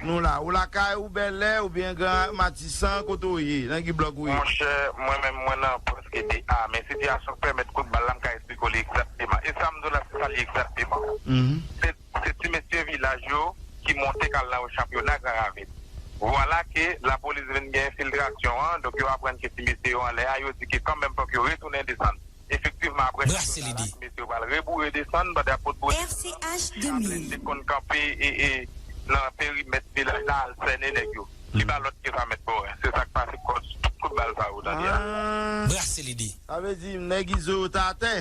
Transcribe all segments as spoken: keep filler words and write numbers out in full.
Nou la, ou lakay, ou Bèlè, oubyen Gran Matisan, kote w ye, nan ki blòk ou ye? Monchè, mwen menm, mwen nan prèske de A, men sitiyasyon k pèmèt kout bal la, m ka eksplike w li egzakteman. E sa m di w la, se sa li egzakteman. Se, se ti mesye vilaj yo ki monte k al nan chanpyona Gran Ravin. Vwala ke lapolis vin gen enfiltrasyon an, donk yo aprann ke ti mesye yo anlè a, yo di ke kanmenm fòk yo retounen desann. Efektivman, apre chanpyona la, ti mesye yo pral reboure desann, pandan y ap boure desann nan, Atlètik konn kanpe e, e nan perimèt vilaj la al sènen nèg yo. Li pa lòt ke sa, Mèt Moren. Se sa k pase kòz tout kout bal sa yo tande a. Sa vle di nèg Izo yo t atè?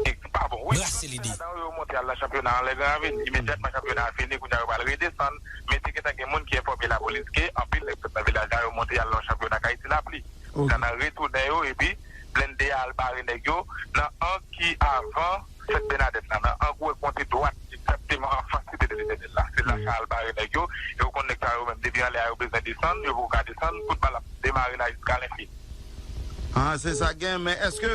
Ex-, pa bon, wi. Ladan yo, yo monte al nan chanpyona anlè Gran Ravin. Imedyatman chanpyona a fini, kounye a yo pral redesann. Men te gentan gen moun ki enfòme lapolis ke anpil nèg sot nan vilaj la, yo monte al nan chanpyona Kay Ti Lapli. Nan, nan retounen yo, epi blende a al bare nèg yo nan ang ki avan Sent Bènadèt la, nan ang ou wè k monte dwat, egzakteman anfas Site de Letènèl la. Se la sa al bare nèg yo, e ou konn nèg sa yo menm, depi anlè a yo bezwen desann, yo poko ka desann, kout bal ap demare la jiska lenfini. Ah, se sa k gen, men èske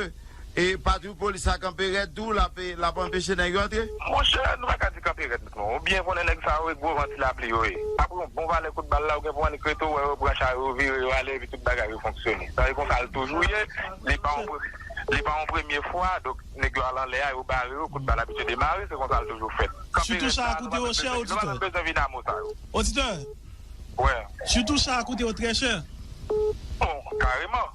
e patwouy polis la kanpe rèd tou, l ap, l ap anpeche nèg yo antre? Monchè, nou pa ka di kanpe rèd, non. Ou byen konnen nèg sa yo, e gwo van ti lapli yo ye. Apre yon bon valè kout bal la, ou gen pou annik rete, ou wè yo pran cha yo, vire yo ale, epi tout bagay yo fonksyone. Sa se konsa l toujou ye. Li pa yon pre-, li pa yon premye fwa, donk nèg yo al anlè a, yo bare yo, kout bal abitye demare, se konsa l toujou fèt. Kanpe rèd la, nou pa menm bezwen, nou pa menm bezwen vin a mo sa yo. Oditè, Wè. Sitou cha a koute yo trè chè. Bon, kareman.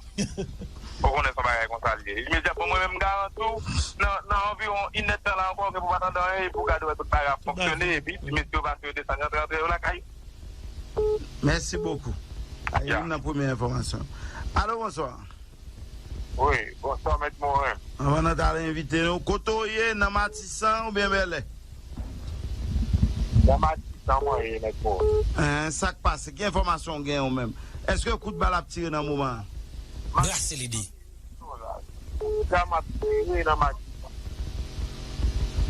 Ou konnen se yon bagay konsa l ye. Imedyatman, mwen menm, m garanti w, nan, nan anviwon inèdtan la ankò, ou gen pou pa tande anyen, epi w gade wè tout bagay ap fonksyone, epi ti mesye yo pase yo desann, rantre, rantre yo lakay. Merci beaucoup. Ay, youn nan premye enfòmasyon. Alo, bonswa. Wi, bonswa, Mèt Moren. Anvan n ta ale envite nou, kote w ye, nan Matisan oubyen Bèlè? Nan Matisan mwen ye, Mèt Moren. Hein, sa k pase? Ki enfòmasyon w gen ou menm? Èske kout bal ap tire nan moman an? Brase lide. Kout bal ap tire nan Matisan.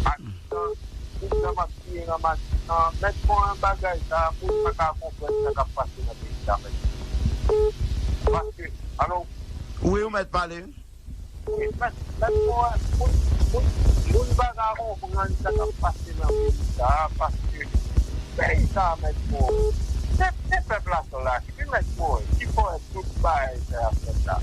Matisan, kout bal ap tire nan Matisan. Mèt Moren, bagay sa, moun pa ka konprann sa k ap pase nan peyi sa, mèt. Paske, alò, wi, ou mèt pale. Wi, mèt, mèt Moren, moun, moun, moun pa ka konprann sa k ap pase nan peyi sa a, paske peyi sa a, mèt Moren, se, se pèp la k lach, wi, mèt Moren, ki fè tout bagay sa y ap fèt la.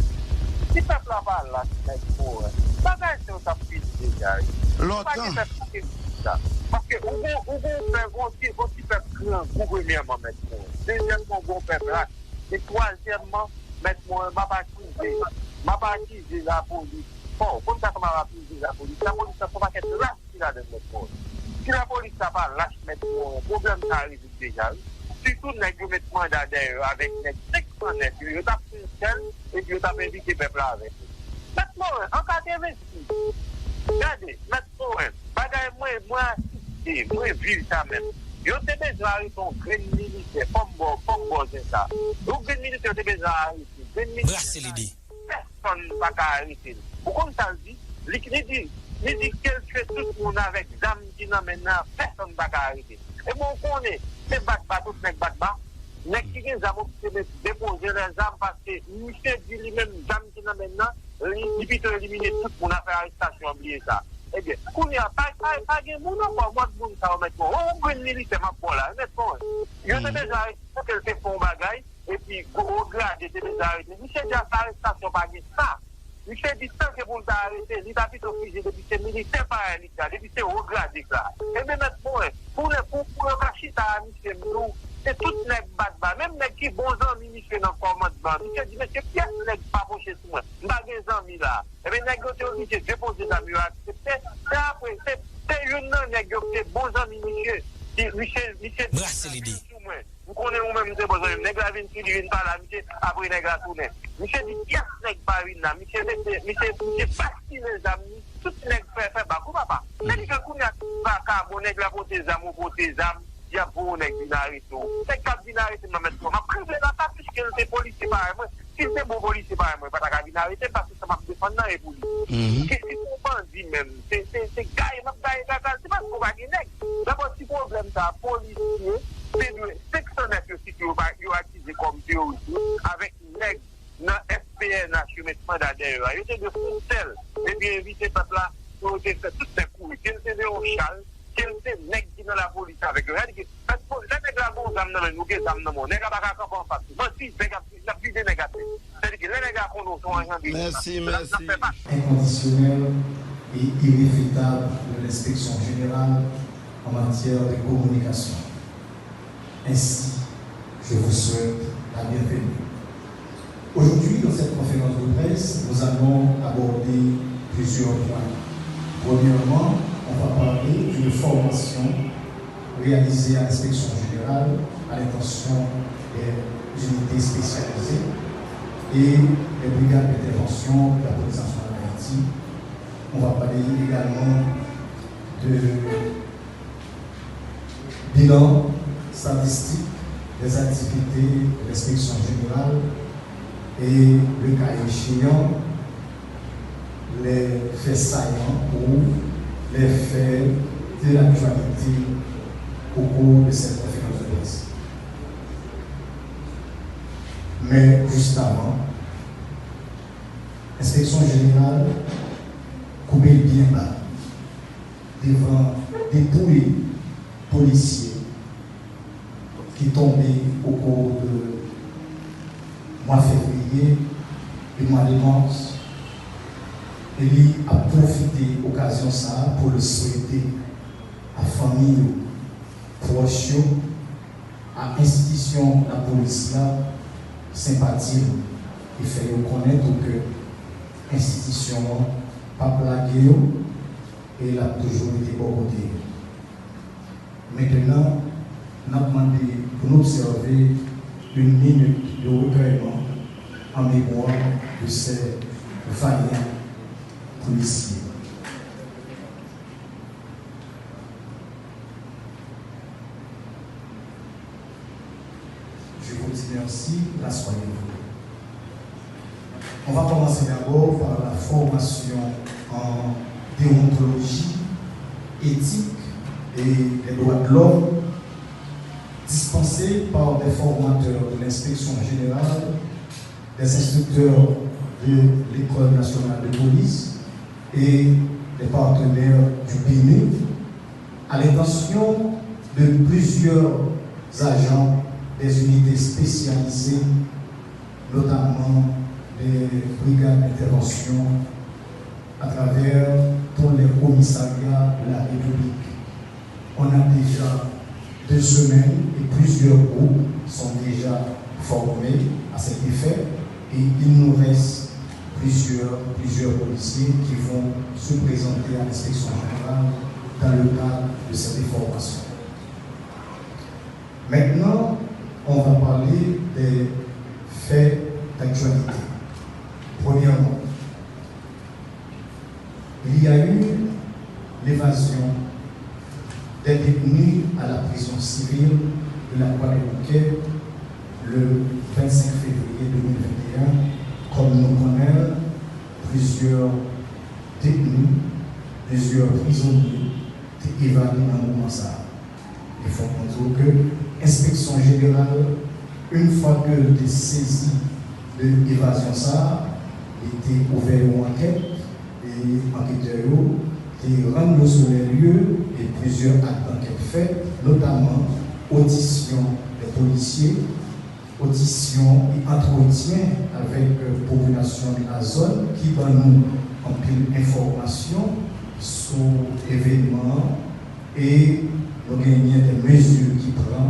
Si pèp la pa lach, mèt Moren, bagay sa yo t ap fini deja, wi. Lontan. Pa gen pèp ki te di sa. Paske ou gon, ou gon pèp, gon ti, gon ti pèp grangou, premyèman, mèt Moren. Dezyèmman, ou gon pèp lach. E twazyèmman, mèt Moren, m ap akize, m ap akize lapolis fò. Ou konn sa k m ap akize lapolis? Lapolis la, se yon pakèt lach ki ladan l, mèt Moren. Si lapolis la pa lach, mèt Moren, pwoblèm sa a rezoud deja, wi. Sitou nèg yo met manda dèyè yo avèk nèg senk san nèg yo, yo t ap fè yon sèl, epi yo t ap envite pèp la avèk yo. Mèt Moren, an katrevensis, gade, mèt Moren, bagay mwen, mwen asiste, mwen viv sa menm. Yo te bezwen arete yon grenn militè, fò m ba w, fò m ba w zen sa. Yon grenn militè yo te bezwen arete, grenn militè sa, pèsonn pa ka arete l. Ou konn sa l di? Li, li di, li di ke l tchwe tout moun avèk zam ki nan men l nan, pèsonn pa ka arete l. E bon, ou konnen, se bat ba tout nèg bat ba. Nèg ki gen zam oblije met depoze lè zam paske misye di li menm zam ki nan men l nan, li, li pito elimine tout moun, afè arestasyon an, bliye sa. Ebyen, kounye a, pa, pa, pa gen moun ankò, mòd moun sa yo, mèt Moren. Yon grenn militè m ap ba w la, mèt Moren. Yo te bezwen arete l, paske l te fè yon bagay, epi gwo grade te bezwen arete l. Misye di afè arestasyon pa gen sa. Misye di tanke pou l ta arete, li ta pito fize depi se militè parèy li k la, depi se wo grade k la. Ebyen, mèt Moren, pou, pou, pou yo ka chita a misye, m di w, se tout nèg bat ba, menm nèg ki bon zanmi misye nan kòmandman. Misye di, mesye, pyès nèg pa pwoche sou mwen. M pa gen zanmi la. Ebyen, nèg yo te oblije depoze zam yo, aksepte. Se apre, se, se youn nan nèg yo ki te bon zanmi misye. Ki, misye, misye di, brase lide. Sou mwen. M konnen ou menm, m te bon zanmi m. Nèg la vin sou li, vin pale a misye, apre nèg la tounen. Misye di, pyès nèg pa vin la. Misye mete, misye, misye baskile zam li. Tout nèg fè, fè bak, wi papa. Sa di ke kounye a, tout vakabon, nèg la pote zam, ou pote zam, y ap voye yon nèg vin arete w. Nèg k ap vin arete m nan, mèt Moren, m ap krible lakay, piske l te polisye parèy mwen. Si l te bon polisye parèy mwen, li pa ta ka vin arete m, paske sa m ap defann nan e pou li. Ke si se yon bandi menm, se, se, se gaye, m ap gaye kaka l, se paske w pa gen nèg. Dabò, ti pwoblèm sa a, polisye te dwe, senk san nèf yo site yo pa, yo akize kòm teworis, wi, avèk nèg nan F P N H yo met manda dèyè yo a. Yo te dwe fè yon sèl, epi envite pèp la, pou yo te fè tout nèg kouri. Ke l te Léon Charles, ke l te nèg ki nan lapolis avèk yo. Sa di ke, lè nèg la gon zam nan men l, ou gen zam nan men w. Nèg la pa ka kanpe anfas ou. Manti, nèg ap, n ap vize nèg atè. Sètadi ke lè nèg la konnen w se yon ajan de leta, l ap, l ap fè pa. Inconditionel et irréfutable de l'inspection générale en matière de communication. Ainsi, je vous souhaite la bienvenue. Aujourd'hui, dans cette conférence de presse, nous allons aborder plusieurs points. Premièrement, on va parler d'une formation réalisée à l'inspection générale à l'intention des unités spécialisées et des brigades d'intervention de la police nationale d'Haïti. On va parler également de bilan statistique des activités de l'inspection générale et, le cas échéant, les faits saillants ou les faits de l'actualité au cours de cette conférence de presse. Men jis avan, Enspeksyon Jeneral koupe l byen ba devan depouy polisye ki tonbe au cours de mwa fevriye e mwa de mas, e li ap pwofite okazyon sa a pou l swete a fanmi yo, pwòch yo, a enstitisyon lapolis la senpati l e fè yo konnen tou ke enstitisyon an p ap lage yo e l ap toujou rete bò kote yo. Mentenan, n ap mande pou n obsève une minute de recueillement en mémoire de ces vaillants policiers. Je vous dis merci, rassoyez-vous. On va commencer d'abord par la formation en déontologie, éthique et les droits de l'homme dispensée par des formateurs de l'inspection générale, des instructeurs de l'École nationale de police et des partenaires du BINUH, à l'intention de plusieurs agents des unités spécialisées, notamment des brigades d'intervention, à travers tous les commissariats de la République. On a déjà deux semaines et plusieurs groupes sont déjà formés à cet effet et il nous reste plusieurs, plusieurs policiers qui vont se présenter à l'inspection générale dans le cadre de cette formation. Maintenant, on va parler des faits d'actualité. Premièrement, il y a eu l'évasion des détenus à la prison civile de la Croix-des-Bouquets le vingt-cinq février deux mille vingt et un. Comme nou konnen, plizyè detni, plizyè prizonye te evade nan moman sa a. E fòk mwen di w ke Enspeksyon Jeneral, yon fwa ke l te sezi de evazyon sa a, li te ouvè yon ankèt, e anketè yo te rann yo sou lè lye, e plizyè ak dankèt fèt, notaman odisyon de polisye, odisyon e antretyen avèk popilasyon de la zòn ki ban nou anpil enfòmasyon sou evènman an e nou genyen de mezi ki pran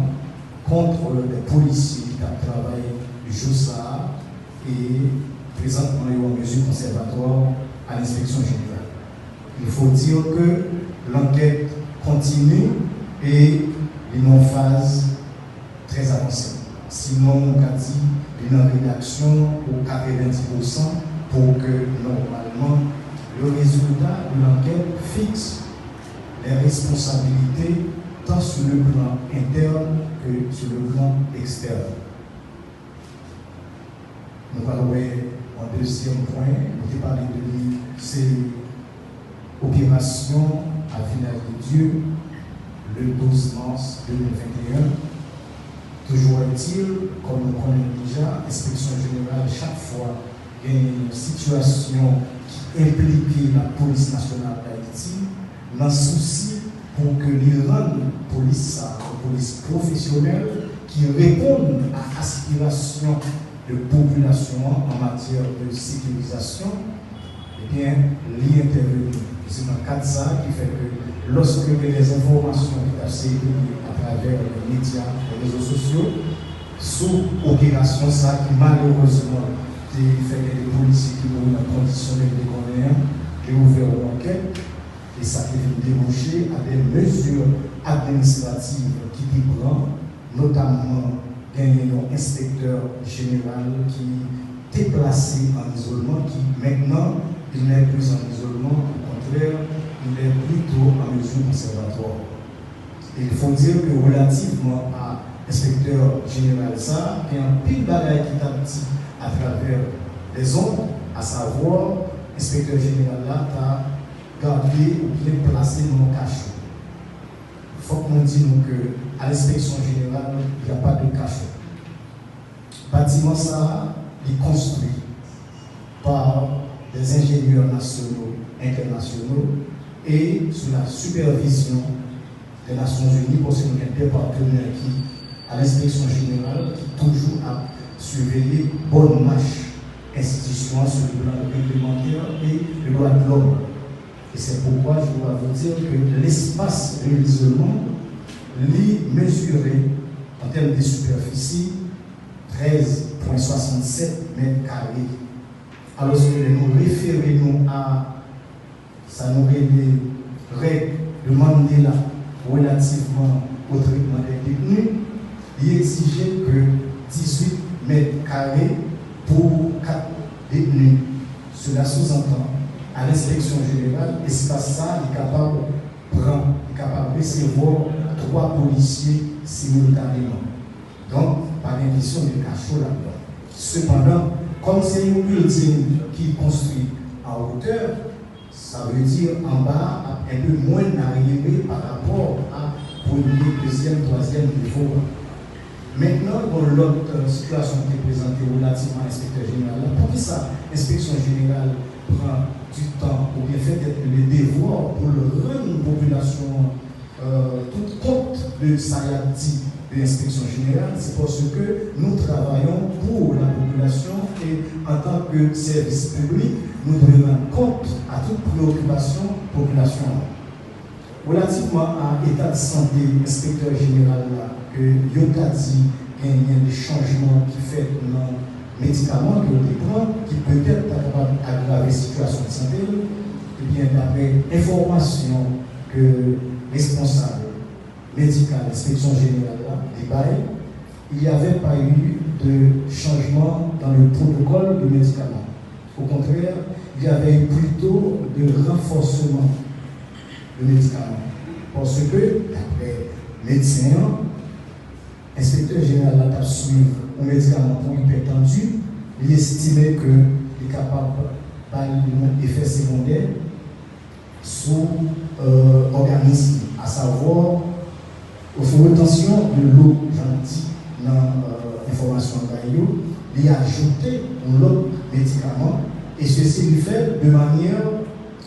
kont de polisye ki t ap travay jou sa a e prezantman yo an mezi konsèvatwa a lenspeksyon jeneral. Il faut dire que l'enquête continue et li nan faz trè avanse. Sinon, nou ka di li nan redaksyon pou katrevenndis pousan pou ke nòmalman le résultat de l'enquête fixe les responsabilités tant sur le plan interne que sur le plan externe. Nou pral wè yon dezyèm pwen, nou te pale de li, se operasyon a Village de Dieu, le douz mas de mil venteyen. Toujou ètil, kòm nou konnen deja, Enspeksyon Jeneral, chak fwa gen yon sitiyasyon ki enplike Lapolis Nasyonal Dayiti, nan sousi pou ke li rann polis sa a yon polis pwofesyonèl ki reponn a aspirasyon de popilasyon an an matyè de sekirizasyon, ebyen, li entèveni. E se nan kad sa a ki fè ke lòske gen de enfòmasyon ki t ap sikilen atravè medya, rezo sosyo, sou operasyon sa a ki malerezman te fè gen de polisye ki mouri nan kondisyon nèg te konnen an, te ouvè yon ankèt, e sa te vin debouche a de mezi administrativ ki te pran, notamman genyen yon enspektè jeneral ki te plase an izolman, ki maintenant il n'est plus en isolement, au contraire, il est plutôt en mesure conservatoire. E il faut dire que relativement à enspektè jeneral sa, gen anpil bagay ki t ap di atravè lèzond, asavwa, enspektè jeneral la ta gade oubyen plase nan yon kacho. Fòk mwen di nou ke à l'inspection générale, il n'y a pas de cachot. Batiman sa a, li konstwi par des ingénieurs nationaux, internationaux et sous la supervision des Nations Unies, paske nou gen de patnè ki à l'inspection générale, ki toujou ap siveye bòn mach enstitisyon an sou le plan réglementaire et le droit de l'homme. Et c'est pourquoi je dois vous dire que l'espace de l'isolement, li mezire an tèm de sipèfisi trèz pwen swasannsèt mèt kare. Alòske lè nou refere nou a sa nou rele règ de Mandela relativman o tretman dè detni, li egzije ke dizuit mèt kare pou kat detni. Cela sous-entend, à l'inspection générale, espas sa li kapab pran, li kapab resevwa twa polisye similtaneman. Donk, pa gen kesyon de kacho ladan. Sepandan, kòm se yon bilding ki konstwi a wotè, sa vle di anba a ap enpe mwen aryere pa rapò a premye, dezyèm, twazyèm nivo a. Mentnan, gon lòt, euh, sitiyasyon ki te prezante relativman a enspektè jeneral la. Poukisa enspeksyon jeneral pran du tan oubyen fè tèt li le devwa pou l rann popilasyon an, euh, tout kont de sa y ap di de enspeksyon jeneral? Se paske nous travaillons pour la population et en tant que service public, nou dwe rann kont a tout preyokipasyon popilasyon an. Relativman a eta de sante enspektè jeneral la, ke yo ta di genyen de chanjman ki fèt nan medikaman ke yo te pran, ki petèt ta kapab agrave sitiyasyon de sante l, ebyen, daprè enfòmasyon ke responsab medikal enspeksyon jeneral la te bay, il y avait pas eu de changement dans le protocole de médicaments. Au contraire, il y avait eu plutôt de renforcement de médicaments. Paske, daprè medsen an, enspektè jeneral la t ap swiv yon medikaman pou ipètanzi, li estime ke li kapab bay yon efè segondè sou, euh, òganis li, asavwa, sou retansyon de lo, jan l di nan, euh, enfòmasyon l bay yo, li ajoute yon lòt medikaman, e sesi li fèt de manyè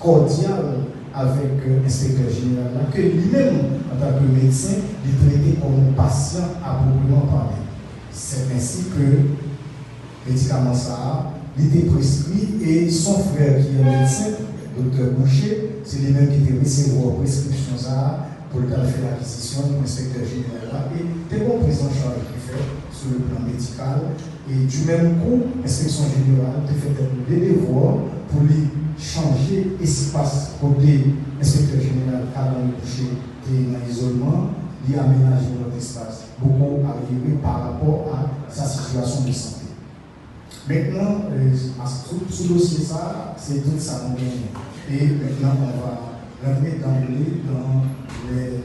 kòdyal avèk, euh, enspektè jeneral la, ke li menm, antanke medsen, li trete kòm yon pasyan apwopryeman pale. C'est ainsi que medikaman sa a, li te preskri, e son frè ki yon medsen, doktè Boucher, se li menm ki te resevwa preskripsyon sa a pou l t al fè akizisyon l pou enspektè jeneral la, e te gon prizanchay ki fèt sou le plan medikal, e du même coup, enspeksyon jeneral te fè tèt li de devwa pou li chanje espas kote enspektè jeneral Carl Henry Boucher te nan izolman, li amenaje yon lòt espas. Poko aryere pa rapò a sa sitiyasyon de sante. Mentnan, euh, a, sou, sou dosye sa, se tout sa nou genyen. E mentnan, on va rentrer d'emblée dans les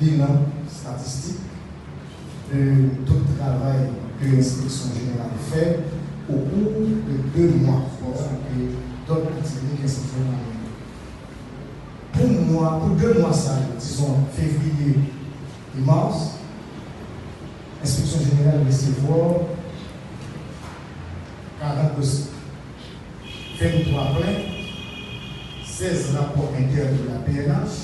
bilans statistiques de tout travay ke enspeksyon jeneral fè au cours de deux mois, paske dòt aktivite ke enspeksyon jeneral mennen. Pou mwa, pou de mwa sa yo, dizon, fevriye e mas, enspeksyon jeneral resevwa karant dosye, venntwa plent, sèz rapò entèn de la P N H,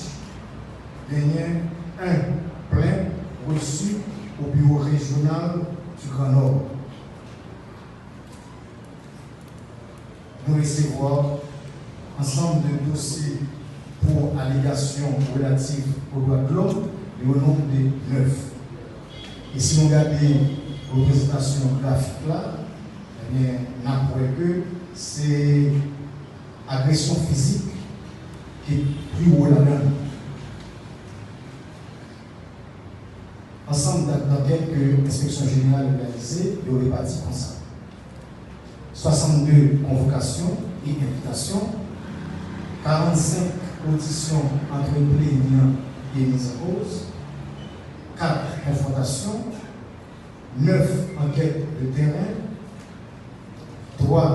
genyen en plent resi Au bureau régional du Grand Nord. Nou resevwa ansanm de dosye pou alegasyon relatif o dwa de lòm, li o nonb de nèf. E si nou gade reprezantasyon grafik la, ebyen, n ap wè ke se agresyon fizik ki pi wo ladan l. Ansanm dat dankèt ke Enspeksyon Jeneral òganize yo repati konsa: swasannde konvokasyon e envitasyon, karannsenk odisyon antre plenyan e mizankoz, kat konfwontasyon, nèf ankèt de teren, twa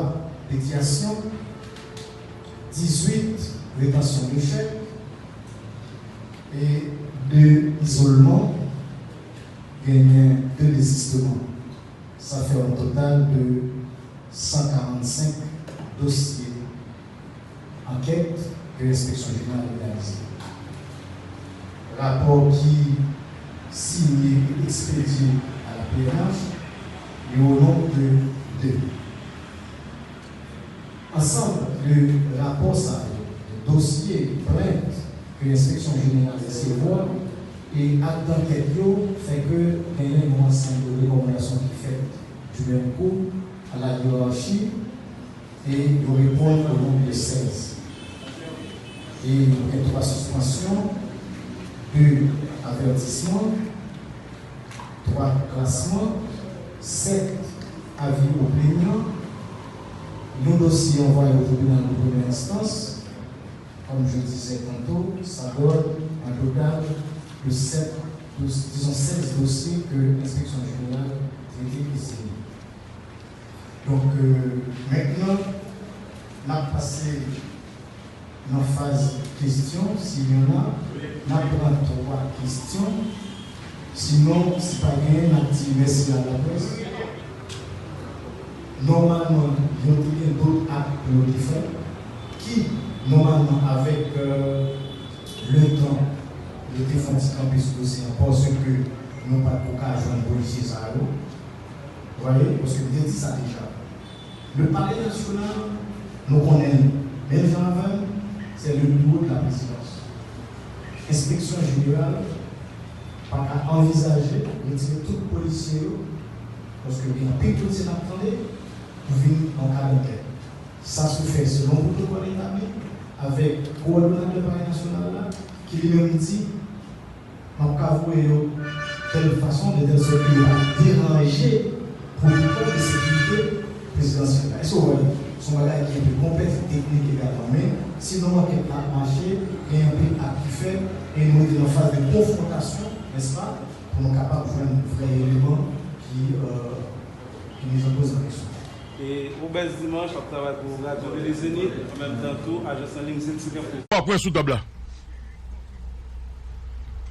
petyasyon, dizuit retansyon de chèk e de izolman, genyen de dezisteman. Sa fè yon total de san karannsenk dosye ankèt ke Enspeksyon Jeneral òganize. Rapò ki siyen e ekspedye a la P N H, li o nonb de de. Ansanm de rapò sa yo, de dosye, plent ke Enspeksyon Jeneral resevwa e ak dankèt yo fè ke genyen yon ansanm de rekòmandasyon ki fèt du menm kou a la yerachi e yo reponn o nonb de sèz. E nou gen twa sispansyon, de avètisman, twa klasman, sèt avi o plenyan, yon dosye anvwaye o tribinal de premyè enstans. Comme je disais tantôt, ça donne un total de sept, disons seize dossiers que Inspection Générale trete e siyen. Donk, euh, mentnan, n ap pase nan faz kesyon, si y en a, n ap pran twa kesyon. Sinon, si pa genyen, n ap di mèsi a laprès. Nòmalman, yo te gen dòt ak pou yo te fè, ki, nòmalman, avèk, euh, letan, yo te fè yon ti kanpe sou dosye an, paske nou pa t ko ka jwenn polisye sa yo. Ou vwaye? Paske m te di sa deja. Le Palais National, nou konnen l. Menm jan avè m, c'est le bureau de la présidence. Enspeksyon jeneral pa ka anvizaje retire tout polisye yo, paske gen anpil polisye n ap tande, pou vin nan kad entèn. Sa sou fè selon pwotokòl etabli avèk kowòdonatè Palè Nasyonal la, ki li menm di, m ap ka voye yo tèl fason, de tèl sòt ke yo pa deranje pwotokòl de sekirite prezidansyèl la. Èske w wè l? Se yon bagay ki enpe konplèks, teknik egalman, men sinon ankèt la ap mache, gen anpil ak ki fèt, e nou rete nan faz de konfwontasyon, nèspa, pou nou kapab jwenn vrè eleman ki, euh, ki mizankoz nan kesyon. E Obèz Dimanch ap travay pou Radyo Tele Zenith, an menm tan tou, ajans an liy Zenith Info. Twa pwen sou tab la.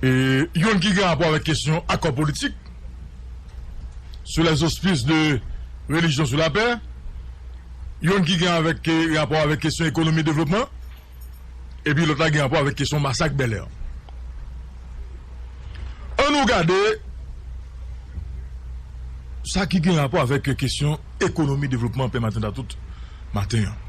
E, youn ki gen rapò avèk kesyon akò politik, sous les auspices de Religion sous la paix, youn ki gen avèk, e, rapò avèk kesyon ekonomi devlopman, epi lòt la gen rapò avèk kesyon masak Bèlè. Ann nou gade sa ki gen rapò avèk kesyon ekonomi devlopman pè Matant tout maten an.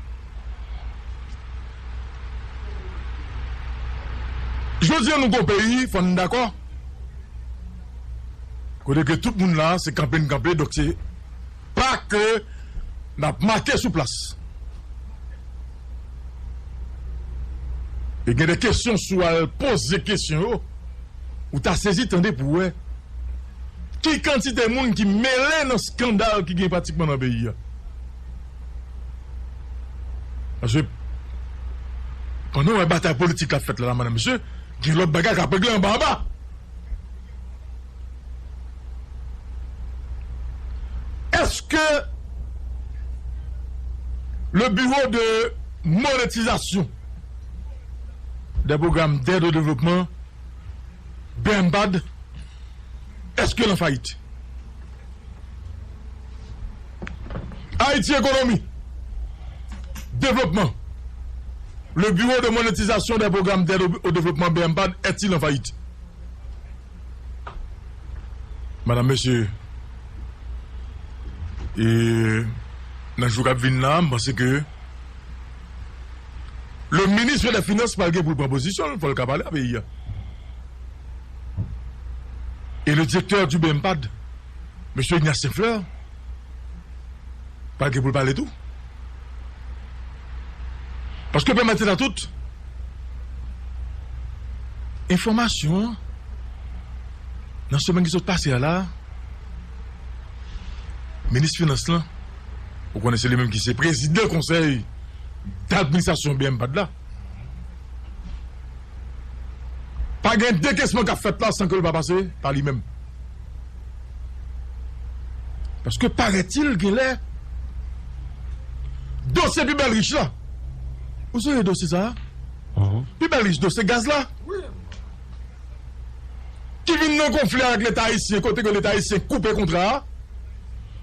Jodi a, nou gon peyi, fò n dakò, kote ke tout moun la, se kanpe n kanpe, donk se pa ke n ap make sou plas. E gen de kesyon, si w al poze kesyon yo, ou ta sezi tande pou w wè ki kantite moun ki mele nan eskandal ki gen pratikman nan peyi a. Paske, pandan w wè batay politik la ap fèt la, la, madanm, mesye, gen lòt bagay k ap regle anba anba. Est-ce que le bureau de monétisation des programmes d'aide au développement, BMPAD, est-ce que l an fayit? Haïti Économie, Développement, le bureau de monétisation des programmes d'aide au, au développement, BMPAD, est-il en faillite? Madanm, mesye, e nan jou k ap vin la, m panse ke le ministre des Finances pral gen pou l pran pozisyon l, fò l ka pale a peyi a. E le direktè di BMPAD, mesye Ignace Saint Fleur, pral gen pou l pale tou. Paske pèmèt sa tout. Enfòmasyon an, nan semèn ki sot pase a la, minis finans lan, ou konnen se li menm ki se prezidan konsèy d'administrasyon BMPAD la, pa gen dekesman k ap fèt la san ke l pa pase pa li menm. Paske parètil gen lè dosye Pi Bèl Rich la. Ou sonje dosye sa a? Pi Bèl Rich, dosye gaz la. Ki vin nan konfli avèk Leta ayisyen, kote ke Leta ayisyen koupe kontra a.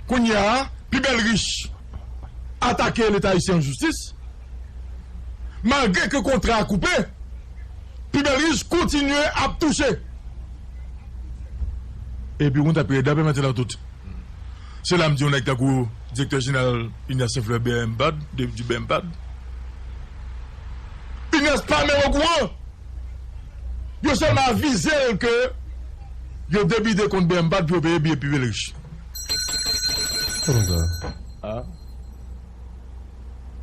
Kounye a, Pi Bèl Rich atake Leta ayisyen an jistis. Malgre ke kontra a koupe, Pi Bèl Rich kontinye ap touche. Epi ou konn sa Pi Bèl Rich la pèmèt la tout. Se la m di yon nèg tankou direktè jeneral Ignace Saint Fleur BMPAD, de, di BMPAD. Ignace pa menm okouran. Yo sèlman avize l ke yo debite kont BMPAD pou yo peye biye Pi Bèl Rich. Kòman sa?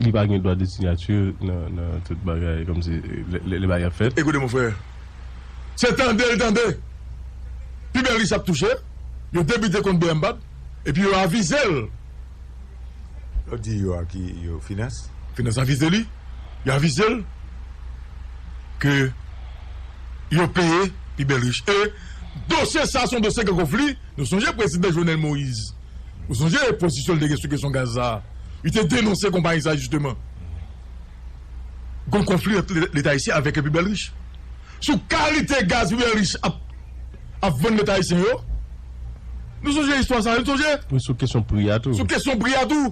Li pa gen dwa de sinyati nan, nan tout bagay, kòmsi lè, lè, lè bagay ap fèt. Ekoute, mon frè. Se tande l tande. Pi Bèl Rich ap touche. Yo debite kont BMPAD. Epi yo avize l. Yo di yo a ki yo finans? Finans avize li. Yo avize l ke yo peye Pi Bèl Rich. E dosye sa, se yon dosye gen konfli. Nou sonje prezidan Jovenel Moïse. Ou sonje pozisyon l te gen sou kesyon gaz sa a? Li te denonse konpayi sa a, jisteman. Gon konfli ant Leta ayisyen avèk Pi Bèl Rich. Sou kalite gaz Pi Bèl Rich ap, ap vann Leta ayisyen yo. Nou sonje istwa sa a, nou sonje? Wi, sou kesyon pri a tou. Sou kesyon pri a tou.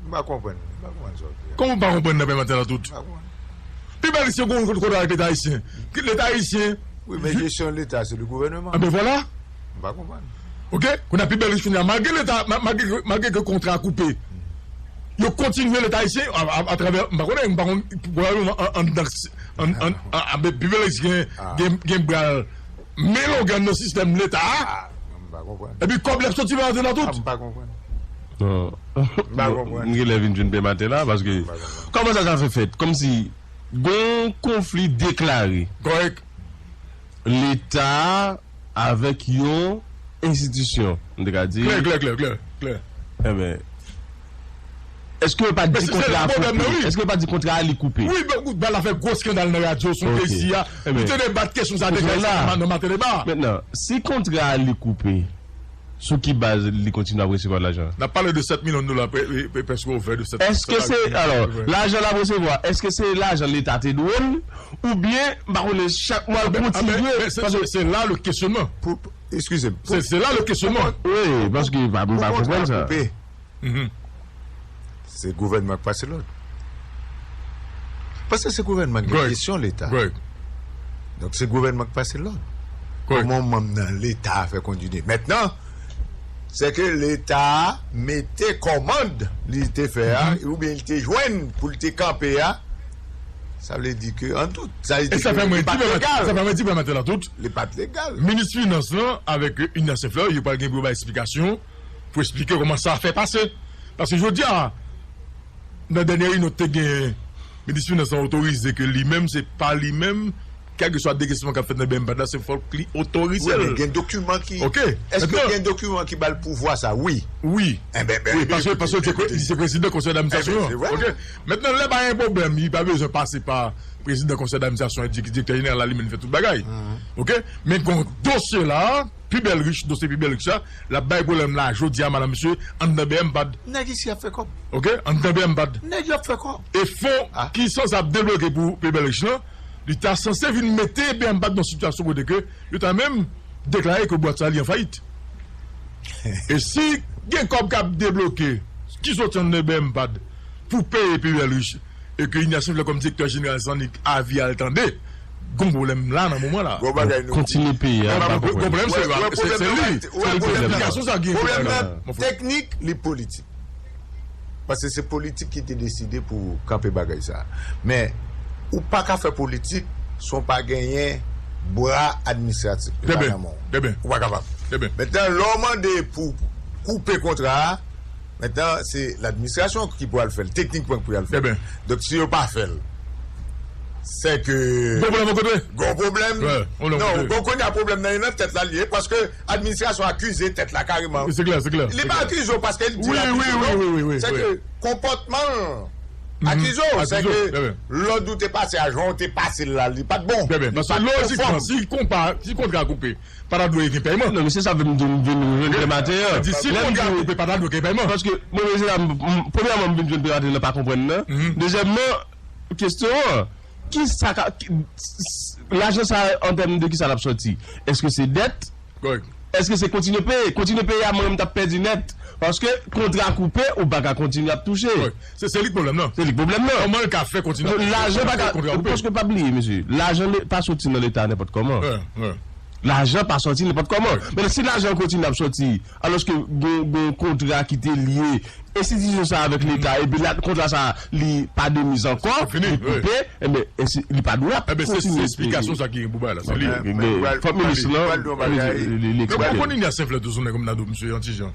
M pa konprann. M pa konprann sa w di a. Kòman w pa konprann nan pèmèt la tout? M pa konprann. Pi Bèl Rich se gon kontra avèk Leta ayisyen. Leta ayisyen. Wi, men jesyon Leta, se le gouvèneman. Anben vwala. M pa konprann. Oke? Kounye a Pi Bèl Rich kounye a, malgre Leta, ma-, malgre, malgre ke kontra a koupe, yo kontinye Leta ayisyen a, a, atravè, m pa konnen, m pa konn, pwobableman an, anndan, an, an, an, Pi Bèl Rich gen, gen, gen bra l men longè nan sistèm Leta a. Ah, m pa konprann. Epi kòb la ap soti nan antè nan tout. Ah, m pa konprann. Non. M pa konprann. M gen lè vin jwenn pè maten la, paske kòman sa ka fè fèt? Kòmsi gon konfli deklare. Kòrèk. Leta avèk yon enstitisyon, m te ka di. Klè, klè, klè, klè, klè. Enben, èske yo pa di kontra a koupe? Èske yo pa di kontra a li koupe? Wi, men bal la fè gwo eskandal nan radyo, sou peyi a. Li te debat kesyon sa a deja nan maten deba. Mentnan, si kontra a li koupe, sou ki baz li kontinye ap resevwa lajan? N ap pale de sèt milyon dola, pre-, pre-, prèske ovè de sèt. Èske se, alò, lajan l ap resevwa, èske se lajan Leta te dwe l, oubyen, m pa konnen, chak mwa l kontinye? Se, se, se la le kesyonman. Pou, pou, eskize m. Se, se la le kesyonman. Wi, paske pa, m pa konprann sa. Mhm. Se gouvènman k pase lòd. Paske se gouvènman ki gen jesyon Leta. Donk, se gouvènman k pase lòd. Kòman manm nan Leta a fè kontinye? Mentnan, se ke Leta a mete kòmand li te fè a, oubyen li te jwenn pou li te kanpe a, sa vle di ke, an tout, sa vle di ke li pa t legal. Sa fè mwen di pè maten la tout. Li pa t legal. Minis finans lan avèk Ignace Saint Fleur, yo pral gen pou yo bay eksplikasyon pou eksplike kòman sa fè pase. Paske jodi a, nan dènye reyinyon te gen, minis finans lan otorize ke li menm, se pa li menm, kèlkeswa degesman k ap fèt nan BMPAD la, se fòk li otorize l. Wi, men gen dokiman ki, èske gen dokiman ki ba l pouvwa sa? Wi. Wi. Enben, ben, wi, paske, paske li se prezidan konsèy d'administrasyon an. Oke. Mentnan, lè pa gen pwoblèm, li pa bezwen pase pa prezidan konsèy d'administrasyon, di-, direktè jeneral la, li menm li fè tout bagay. Oke? Men kon dosye la, Pi Bèl Rich, dosye Pi Bèl Rich la, l ap bay pwoblèm la jodi a, madanm, mesye, anndan BMPAD. Nèg isi ap fè kòb. Oke? Anndan BMPAD. Nèg yo ap fè kòb. E fon ki sanse ap debloke pou Pi Bèl Rich lan, li ta sanse vin mete BMPAD nan sitiyasyon kote ke yo ta menm deklare ke bwat sa li an fayit. E si gen kòb k ap debloke, ki soti anndan BMPAD pou peye Pi Bèl Rich, e ke Ignace Saint Fleur kòm direktè jeneral Zanik avi al tande, Gon pwoblèm la nan moman la. Gon bagay nou kontinye peye a. Gon pwoblèm se li. Se li ki pwoblèm. Pwoblèm nan teknik, li politik. Paske se politik ki te deside pou kanpe bagay sa. Men, ou pa ka fè politik san w pa genyen bra administratif. Li pa nan men w. Ou pa kapab. Mentnan, lè w mande pou koupe kontra a, mentnan, se ladministrasyon ki pou al fè l, teknikman ki pou al fè l. Donk, si yo pa fè l, se ke gon pwoblèm. Non, bon, kounye a pwoblèm nan, nan tèt la li ye, paske administrasyon akize tèt la kareman. Se klè, se klè. Li pa akize w paske li di l akize w, non. Se ke konpòtman l akize w, se ke lòd ou te pase a, jan w te pase l la, li pa t bon. Paske lojikman, si konpa, si kontra koupe, pa ta dwe gen pèyman. Non, men se sa m vin, vin, vin jwenn pè maten an. Di si kontra koupe, pa ta dwe gen pèyman. Paske mwen, se la, m, m, premyèman, m vin jwenn pè maten an, pa konprann nan. Dezyèmman, kesyon an, ki sa ka, ki, s- s- lajan sa, an tèm de ki sa l ap sòti? Èske se dèt? Èske se kontinye peye? Kontinye peye a, mwen menm, m t ap pèdi nèt. Paske kontra koupe, ou pa ka kontinye ap touche. Se, se li k pwoblèm nan. Se li k pwoblèm nan. Kòman l ka fè kontinye ap touche? Lajan pa ka, paske pa bliye, mesye, lajan pa soti nan Leta nenpòt kòman. Lajan pa sòti nenpòt kòman. Men si lajan kontinye ap sòti, alòske gon, gon kontra ki te lye enstitisyon sa avèk Leta, epi la, kontra sa, li pa de miz ankò, li koupe, enben, ensi, li pa dwe ap kontinye peye. Fòk minis lan li, li, li eksplike. Konn Ninya Senflè tou, sou nèg kòm nan do misye yon ti jan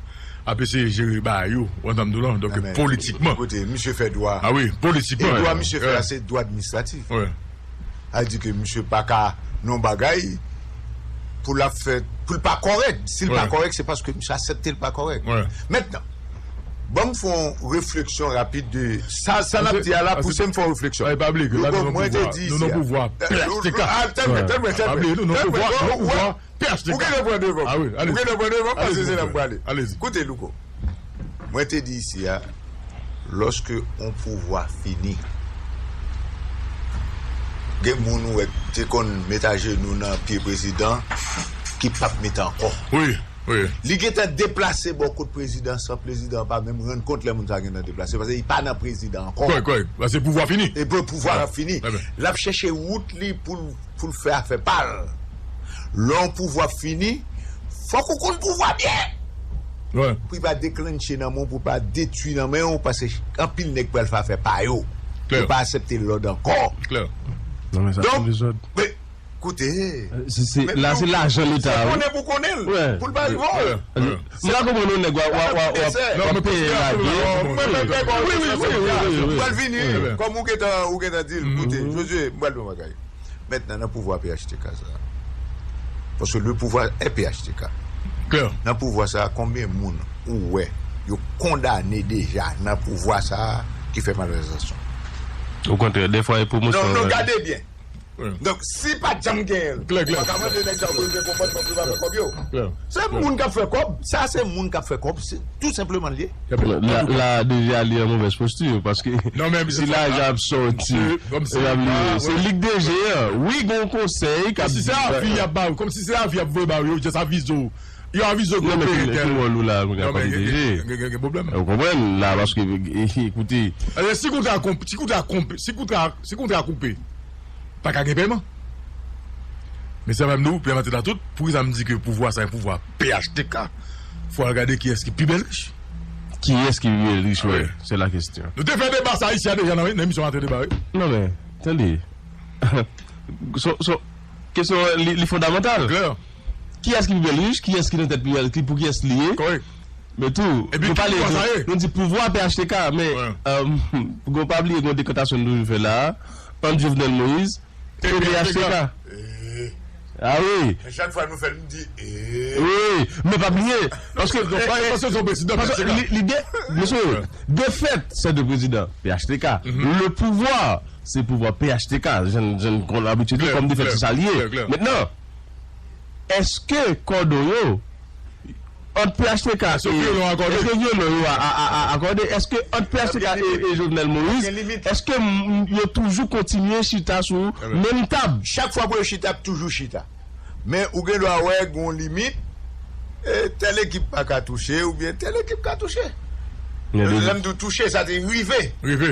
ap eseye jere bagay yo, ou antann m di w lan, donk politikman. Koute, misye fè dwa. Ah wi, politikman. E dwa misye fè a, se dwa administratif. Sa vle di ke misye pa ka nan bagay pou l ap fè, pou l pa kòrèk. Si l pa kòrèk, se paske misye aksepte l pa kòrèk. Mentnan, ban m fè yon refleksyon rapid de sa, sa n ap di a la, pouse m fè yon refleksyon. Louko, mwen te di isi a. Tann mwen, tann mwen, tann mwen. Ou genlè pran devan m. Ou genlè pran devan m, paske se la m prale. Koute, Louko. Mwen te di isi a, lòske yon pouvwa fini, gen moun ou wè te konn met ajenou nan pye prezidan ki p ap met ankò. Wi, wi. Li gentan deplase bò kot prezidan san prezidan an pa menm rann kont lè moun sa gentan deplase, paske li pa nan prezidan ankò. Kòrèk, kòrèk. Paske pouvwa fini. E pou pouvwa a fini. L ap chèche wout li pou l pou l fè afè pa l. Lè yon pouvwa fini, fòk ou konn pouvwa byen. Pou l pa deklannche nan men w, pou l pa detwi nan men w, paske anpil nèg pral fè afè pa yo. Yo pa aksepte lòd ankò. Donk, men, koute, la, se lajan Leta, wi. Konnen pou konnen l, pou l pa rive w. M pa konprann yon nèg w ap, w ap, w ap, w ap peye lage. Mwen menm, mwen menm, mwen pral vini, kòm ou gentan, ou gentan di l, koute, Jozye, m pral di w yon bagay. Mentnan, nan pouvwa P H T K sa a, paske le pouvoir est P H T K. Nan pouvwa sa a, konbyen moun ou wè yo kondane deja nan pouvwa sa a ki fè malvèsasyon? Okontrè, dèfwa e pwomosyon. Non, non, gade byen. Donk, si pa t janm genyen l, ou pa ka mande nèg sa yo pou yo gen konpòtman pou yo pa fè kòb yo. Se moun k ap fè kòb, sa se moun k ap fè kòb, se tou senpleman l ye. La, la, deja li an movèz posti, paske si lajan ap sòti, se li k deje an. Wi, gen yon konsèy k ap di sa. Kòmsi se avi y ap ba w, kòmsi se avi y ap voye ba w, yo just avize w. Yo avize w ke w peye tèl. Ki wòl ou la, mwen ka pa deje. Gen, gen, gen pwoblèm. Ou konprann la, paske, koute. Si kontra koupe, si kontra koupe, pa ka gen pèman. Men sa menm nou, pèman te la tout, poukisa m di ke pouvwa sa, se pouvwa P H T K, fò al gade kiyès ki pi bèl rich. Kiyès ki pi bèl rich, wi, se la kesyon. Nou te fè deba sa isi a deja nan, nan emisyon Antre Deba, wi. Non, men, tande. So, so, kesyon li, li fondamantal. Kiyès ki pi bèl rich, kiyès ki nan tèt pi bèl, ki pou kiyès li ye. Men tou, nou pale de, nou di pouvwa P H T K, men, euh, gon pa bliye gon dekantasyon nou toujou fè la a, ant Jovenel Moïse e P H T K. Ah wi. Men chak fwa nou fè l, nou di, eh. Wi, men pa bliye, paske, paske se yon prezidan P H T K. Li, li de, mesye, defèt, se de prezidan P H T K. Le pouvoir, se pouvwa P H T K. Jan, jan n konn abitye di kòm defèt, se sa l ye. Mentnan, èske kòdon yo ant P H T K e, èske vyolon yo a, a, a, a, akòde? Èske ant P H T K e, e Jovenel Moïse, èske m, yo toujou kontinye chita sou menm tab? Chak fwa pou yo chita, ap toujou chita. Men ou gen dwa wè gon limit, e, tèl ekip pa ka touche, oubyen tèl ekip ka touche. Lè m di w touche, sa te rive.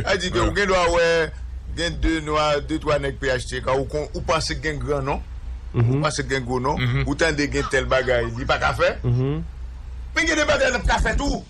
Sa di ke ou gen dwa wè Gen de nwa, de twa nèg P H T K, ou, kon, ou panse gen gran non, ou panse gen gwo non, ou tande gen tèl bagay, li pa ka fè. Men gen de bagay n ap ka fè tou.